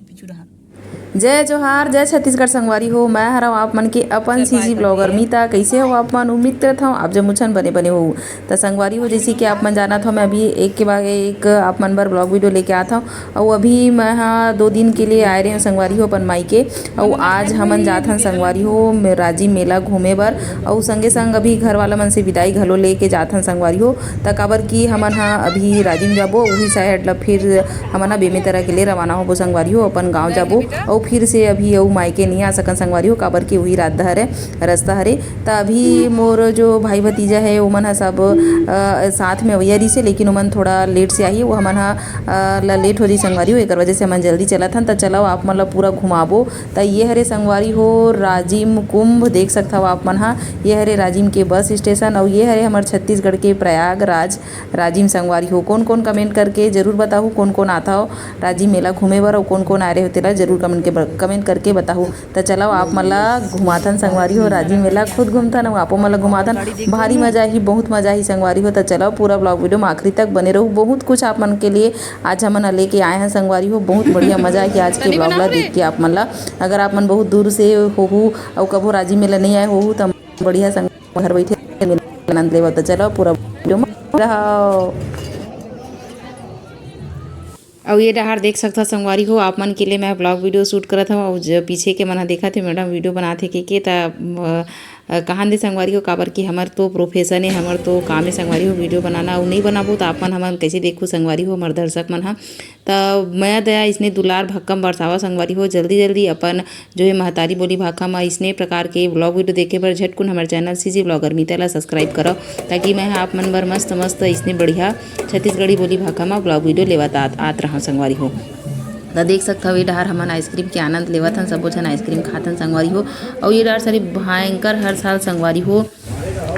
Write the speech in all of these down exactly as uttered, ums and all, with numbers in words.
जय जोहार, जय छत्तीसगढ़ संगवारी हो। मैं हरव आप मन के अपन सीजी ब्लॉगर मीता। कैसे हो आप मन? उम्मीद करत हव आप जम्मो झन बने बने हो। त संगवारी हो, जैसे कि आप मन जानत हो, मैं अभी एक के बाद एक आप मन बर ब्लॉग वीडियो लेके आत हव। अउ अभी मैं हा दो दिन के लिए आए रहे हव संगवारी हो अपन माई के। अउ आज हमन जात हन संगवारी हो मे-, राजिम मेला घूमे बर। अउ संगे संग अभी घर वाला मन से विदाई घलो लेके जात हन संगवारी हो। त काबर कि हमन हा अभी राजिम जाबो, उही साइड ला फिर हमन हा बेमेतरा के लिए रवाना होबो संगवारी हो, अपन गांव जाबो। अउ फिर से अभी अउ मायके नहीं आ सकन संगवारी हो, काबर कि उही रात हरे, रस्ता हरे। त अभी मोर जो भाई भतीजा है, ओमन ह सब, अ, साथ में अवैया रहिसे, लेकिन ओमन थोड़ा लेट से आही, वो हमन ह, अ, ला लेट हो जाई संगवारी हो, एकर वजह से हमन जल्दी चलत हन। त चलव आप मन ला पूरा घुमाबो। त ये हरे संगवारी हो राजिम कुंभ, देख सकथव आप मन ह, ये हरे राजिम के बस स्टेशन, अउ ये हरे हमर छत्तीसगढ़ के प्रयागराज राजिम संगवारी हो। कोन कोन कमेंट करके जरूर बताहू, कोन कोन आथव राजिम मेला घूमे बर, अउ कोन कोन आए रहे हो, तेला जरूर कमेंट के ब-, कमेंट करके बताहू। त चलव आप मन ला घुमाथन संगवारी हो, राजिम मेला खुद घूमथन, अउ आपो मन ला घुमाथन। भारी मजा आही, बहुत मजा आही संगवारी हो। त चलव पूरा ब्लॉग वीडियो में आखिरी तक बने रहू, बहुत कुछ आप मन के लिए आज हमन ह लेके आए हैं संगवारी हो। बहुत बढ़िया मजा आही आज के ब्लॉग ला देख के आप मन ला। अगर आप मन बहुत दूर से होहू अउ कभो राजिम मेला नहीं आए होहू, त बढ़िया संग घर बैठे मेला आनंद लेवत। त चलो पूरा वीडियो में रहो। अउ ये डहार देख सकथव संगवारी हो, आप मन के लिए मैं ब्लॉग वीडियो शूट करत हव। अउ ज-, पीछे के मन ह देखत हे मैडम वीडियो बनात हे के, के त, अ, अ, कहान दे संगवारी हो, काबर कि हमर तो प्रोफेशन हे, हमर तो काम हे संगवारी हो वीडियो बनाना। अउ नहीं बनाबो त आप मन हमन कैसे देखू संगवारी हो, हमर दर्शक मन ह। त मया दया इसने दुलार भक्कम बरसावा संगवारी हो। जल्दी जल्दी अपन जो हे महतारी बोली भाखा म इसने प्रकार के ब्लॉग वीडियो देखे बर झटकुन हमर चैनल सीजी ब्लॉगर मीता ला सब्सक्राइब करव, ताकि मैं ह आप मन बर मस्त मस्त इसने बढ़िया छत्तीसगढ़ी बोली भाखा म ब्लॉग वीडियो लेवत आत, आत रहव संगवारी हो। त देख सकथव, ये डहार हमन आइसक्रीम के आनंद लेवत हन, सबो झन आइसक्रीम खात हन संगवारी हो। अउ ये डहार सारी भयंकर हर साल संगवारी हो,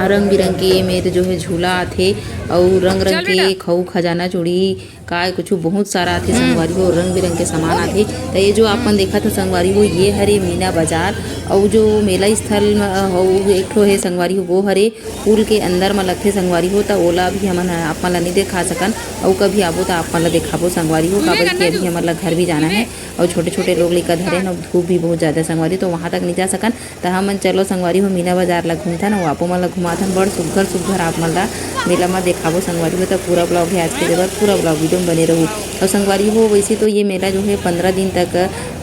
रंग बिरंग के एमेर जो हे झूला आथे, अउ रंग रंग के खऊ खजाना चूड़ी, काय कुछु बहुत सारा आथे संगवारी हो, रंग बिरंग के सामान आथे। त ये जो आप मन देखत हो संगवारी हो, ये हरे मीना बाजार। अउ जो मेला स्थल म, अ, हो, एक ठो हे संगवारी हो, वो हरे पुल के अंदर म लगथे संगवारी हो। त ओला अभी हमन ह आप मन ला नइ देखा सकन, अउ कभी आबो त आप मन ला देखाबो संगवारी हो, काबर कि अभी हमन ला घर भी जाना हे, अउ छोटे छोटे लोग लइका धरे हन, अउ धूप भी बहुत ज्यादा हे संगवारी, तो वहाँ तक नइ जा सकन। त हमन चलो संगवारी हो, मीना बाजार ला घूमथन, अउ आपो मन ला घुमाथन। बड़ सुग्घर सुग्घर आप मन ला मेला म देखाबो संगवारी हो। त पूरा ब्लॉग हे आज के, देवर पूरा ब्लॉग वीडियो में बने रहू। अउ संगवारी हो, वैसे तो ये मेला जो हे पंद्रह दिन तक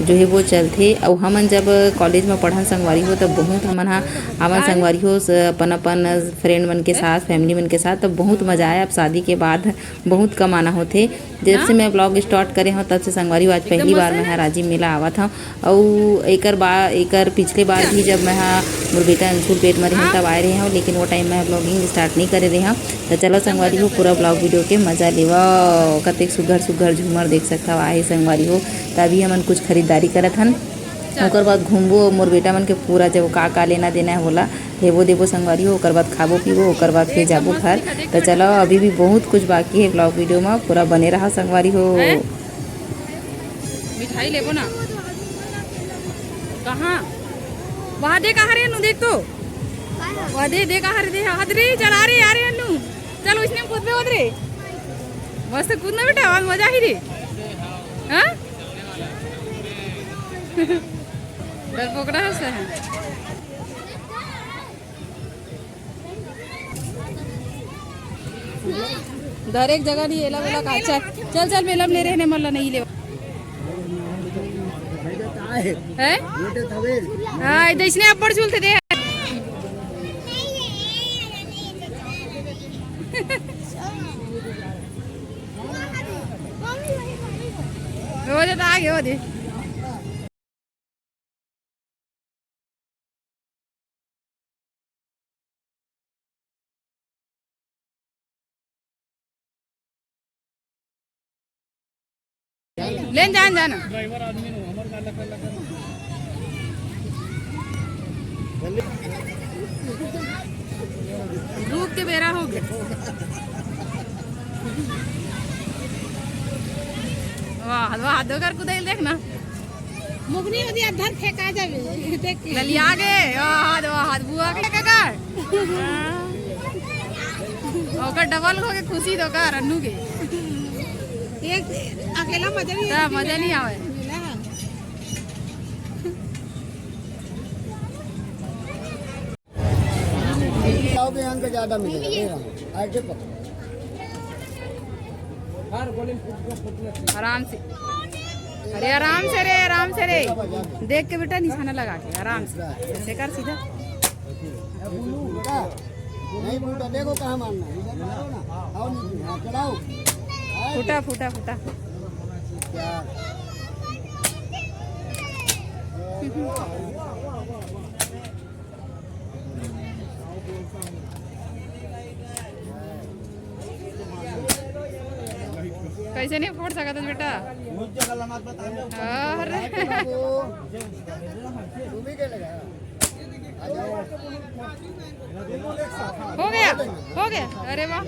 जो हे वो चलथे। अउ हमन जब कॉलेज म पढ़न संगवारी हो, तब बहुत हमन ह, हमन संगवारी हो स-, अपन अपन फ्रेंड मन के साथ, फैमिली मन के साथ, तब बहुत मजा आए। अब शादी के बाद बहुत कम आना होथे। जब से मैं ब्लॉग स्टार्ट करे हव, तब से संगवारी हो आज पहली बार मैं ह राजिम मेला आवत हव। अउ एकर बा-, एकर पिछले बार भी जब मैं ह मोर बेटा अंशु ल पेट म रेहे हव, तब आए रेहे हव, लेकिन वो टाइम मैं ह ब्लॉगिंग स्टार्ट नइ करे रेहे हव। त चलो संगवारी हो, पूरा ब्लॉग वीडियो के मजा लेवव। कतेक सुग्घर सुग्घर झूमर देख सकथव आहे संगवारी हो। त अभी हमन कुछ खरीदारी करत हन, ओकर बाद घूमबो, मोर बेटा मन के पूरा जब का का लेना देना हे, ओला लेबो देबो संगवारी हो, ओकर बाद खाबो पीबो, ओकर बाद फिर जाबो घर। त चलो, अभी भी बहुत कुछ बाकी हे ब्लॉग वीडियो म, पूरा बने रहा संगवारी हो। हैं? मिठाई लेबो ना। कहाँ? वहाँ दे, कहाँ रे अन्नू, देख तो। वहाँ दे, दे कहाँ रे, दे, हाथ रे, चला रे, यार अन्नू। चल, उसने खुद पे होत रे। मस्त कूदना बेटा, आज मजा ही रे। हाँ? डरपोकड़ा हस। दरेक जगह नहीं, एला वेला का। चल, चल, चल, मेला में ले रहे ने, मल्ला नहीं ले। हैं? हाँ, इधर इसने अब्बड़ झूलते दे। हो जाता आगे, हो दे। लेन जान जाना। धूप के बेरा हो गया। वाह, वाह, दो कर कुदाइल देख ना। मुगनी ओदी अधर फेंका जावे, देख के। ललिया गे, वाह, वाह, वाह, बुआ के काका। ओकर डबल हो के खुशी तो का रन्नू के। एक अकेला मजा नहीं ता आवे। मजा नहीं आवे। मिला। ज्यादा मिलेगा, ले रहा हूँ। आगे पकड़। आराम से। अरे आराम से रे, आराम से रे। देख के बेटा निशाना लगा के आराम से। ऐसे कर सीधा। नहीं फूटा, देखो कहाँ मारना है। इधर मारो ना। आओ नीचे, हाँ, चढ़ाओ। फूटा, फूटा, फूटा। क्या? कैसे नहीं फोड़ सकत हस बेटा? अरे। हो गया, हो गया। अरे वाह।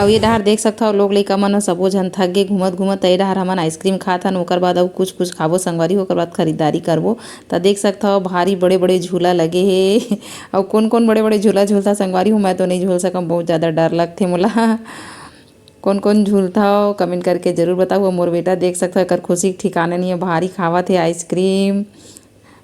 अउ ये डहार देख सकथव, लोग लइका मन ह सबो झन थक गे घूमत घूमत। त ये डहार हमन आइसक्रीम खात हन, ओकर बाद अउ कुछ कुछ खाबो संगवारी हो, ओकर बाद खरीदारी करबो। त देख सकथव, भारी बड़े बड़े झूला लगे हे। अउ कोन कोन बड़े बड़े झूला झूलथा संगवारी हो, मैं तो नइ झूल सकम, बहुत ज्यादा डर लगथे मोला। कोन कोन झूलथव, कमेंट करके जरूर बताहू। अउ मोर बेटा देख सकथव, एकर खुशी के ठिकाना नइ हे, भारी खावत हे आइसक्रीम।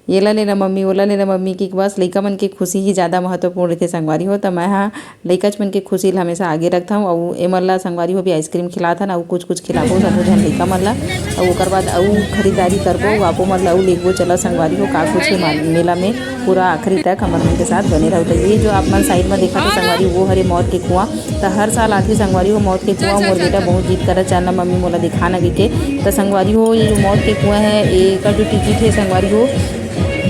येला लेना मम्मी, ओला लेना मम्मी, कि बस लइका मन के खुशी ही ज्यादा महत्वपूर्ण रहिथे संगवारी हो। त मैं ह लइकाच मन के खुशी ल हमेशा आगे रखथव। अउ एमन ला संगवारी हो भी आइसक्रीम खिलात हन, अउ कुछ कुछ खिलाबो सबो झन लइका मन ला। अउ ओकर बाद अउ खरीदारी करबो, अउ आपो मन ला अउ लेगबो। चला संगवारी हो, का कुछ हे मा-, मेला में, पूरा आखिरी तक हमर मन के साथ बने रहू। त ये जो आप मन साइड में देखत हो संगवारी, वो हरे मौत के कुआं। त हर साल आथे संगवारी हो मौत के कुआं। मोर बेटा बहुत जिद करत, "चल ना मम्मी, मोला दिखा ना," कहिके। त संगवारी हो, ये जो मौत के कुआं है, एकर जो टिकट है संगवारी हो,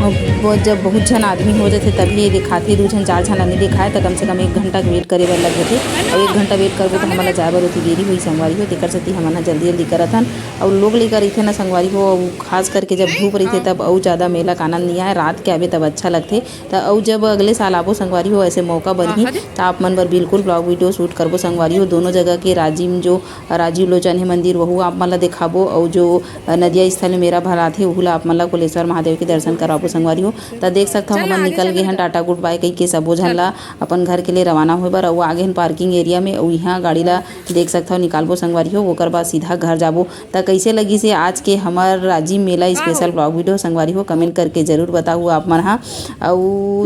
अब वो जब बहुत झन आदमी हो जाथे तभी ये दिखाथे, दू झन चार झन ला नइ दिखाए, त कम से कम एक घंटा के वेट करे बर लग जाथे। अउ एक घंटा वेट करबो त हमन ला जाए बर ओती देरी होही संगवारी हो, तेकर सेती हमन ह जल्दी जल्दी करत हन। अउ लोग लइका रहिथे ना संगवारी हो, अउ खास करके जब धूप रहिथे तब अउ ज्यादा मेला के आनंद नइ आए, रात के आबे तब अच्छा लगथे। त अउ जब अगले साल आबो संगवारी हो, ऐसे मौका बनही, त आप मन बर बिल्कुल vlog video shoot करबो संगवारी हो। दोनों जगह के राजिम जो राजीव लोचन हे मंदिर, वहू आप मन ला देखाबो, अउ जो नदिया स्थल में मेला भराथे, वहू ला आप मन ला कुलेश्वर महादेव के दर्शन कराबो संगवारी हो। त देख सकथव, हमन निकल गे हन टाटा गुड बाय कहिके सबो झन ला अपन घर के लिए रवाना होए बर। अउ आ गे हन पार्किंग एरिया में, अउ इहाँ गाड़ी ला देख सकथव निकालबो संगवारी हो, ओकर बाद सीधा घर जाबो। त कइसे लगिस हे आज के हमर राजिम मेला special vlog video संगवारी हो, कमेंट करके जरूर बताहू आप मन हा। अउ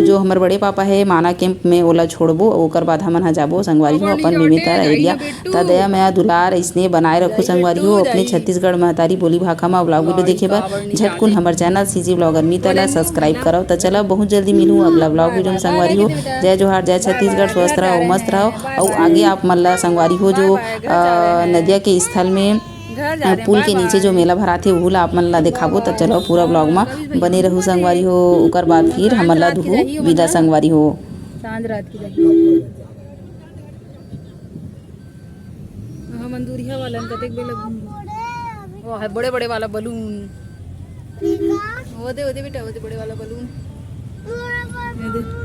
जो हमर बड़े पापा हे माना कैंप में, ओला छोड़बो, ओकर बाद हमन हा जाबो संगवारी हो अपन बेमेतरा एरिया। त दया मया दुलार अइसने बनाए रखू संगवारी हो। अपने छत्तीसगढ़ महतारी बोली भाखा मा vlog video देखे बर झटकुन हमर channel CG vlogger मीता ला subscribe करव। त चला बहुत जल्दी मिलहूँ अगला vlog video में संगवारी हो। जय जोहार, जय छत्तीसगढ़, स्वस्थ रहो, मस्त रहो। अउ आगे आप मन ला संगवारी हो जो, अ, नदिया के स्थल में, अ, पुल के नीचे जो मेला भराथे, उहू ला आप मन ला देखाबो। त चलो पूरा vlog मा बने रहू संगवारी हो। ओकर बाद फिर हमन ला दुहू विदा संगवारी हो। सांझ रात की जाही। हमन दूरिहा वाला कतेक बेला घूमबो। ओ है बड़े बड़े वाला balloon। ओदे, ओदे बेटा, ओदे बड़े वाला balloon। ये दे।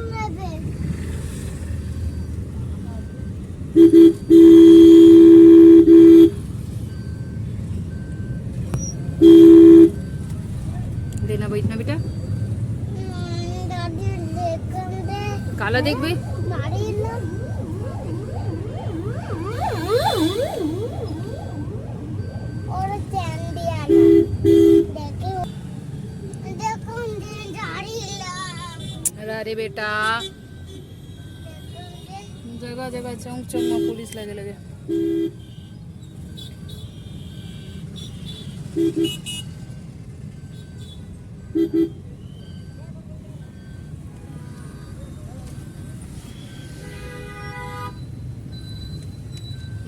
देना बैठना बेटा। काला देखबे? अरे बेटा, जगह जगह चौक चौक में पुलिस लगे लगे।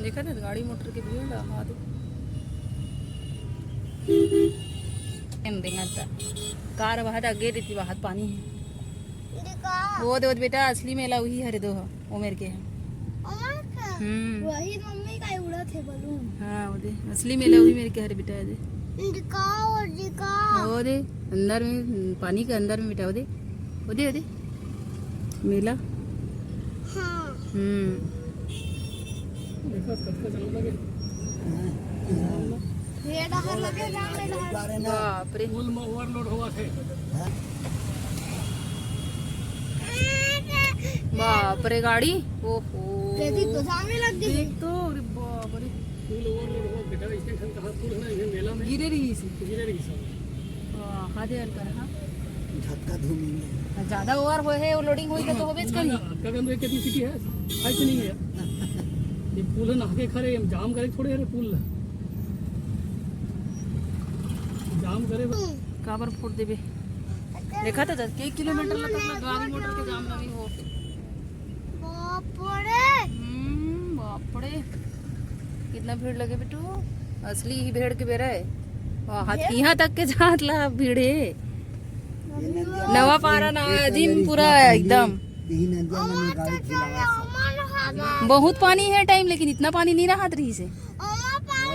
देखा था गाड़ी मोटर के भीड़ ला, हाँ तो। एम देंगा ता। कार वहाँ तक गे देती, वहाँ पानी है। वो दे, वो दे बेटा, असली मेला वही हरे दो ह, ओ मेर के है। हम्म। वही मम्मी का उड़त है balloon। हाँ, वो दे, असली मेला वही मेर के हरे बेटा, दे। दिखाओ, दिखाओ। वो दे, अंदर में, पानी के अंदर में बेटा, वो दे, वो दे, वो दे, मेला। हाँ। हम्म। देखो, कतका चालू लगे। हाँ, हाँ। ये डहर लगे, जाम रे डहर। बाप रे। पुल में ओवरलोड होवत हे। बाप रे गाड़ी। ओहो। तेजी तो सामने लग गई। देख तो, अरे बाप रे। पुल ओवरलोड होवत बेटा, इसके ठन कहाँ पुल है ना, ये मेला में गिरे रही से। गिरे रही सब। वाह, हादे हल्का रहा। झटका धूमी में। ज्यादा ओवर होए है, वो लोडिंग होई तो होबेच करी। आपका गंदे कैपेसिटी है, है कि नहीं है? ये पुल है ना, आगे खड़े हम जाम करे थोड़े, अरे पुल है। जाम करे। काबर फोड़ देबे। देखा था जब एक किलोमीटर लग तक गाड़ी मोटर के जाम लगी हो। बाप रे। हम्म, बाप रे। कितना भीड़ लगे बिटू। असली ही भीड़ के बेरा है। वाह, हाथ यहाँ तक के जात ला भीड़ है। नवा पारा ना जिम पूरा एकदम। यही नदिया में गाड़ी खिलावा। बहुत पानी है टाइम, लेकिन इतना पानी नहीं रहत रही से।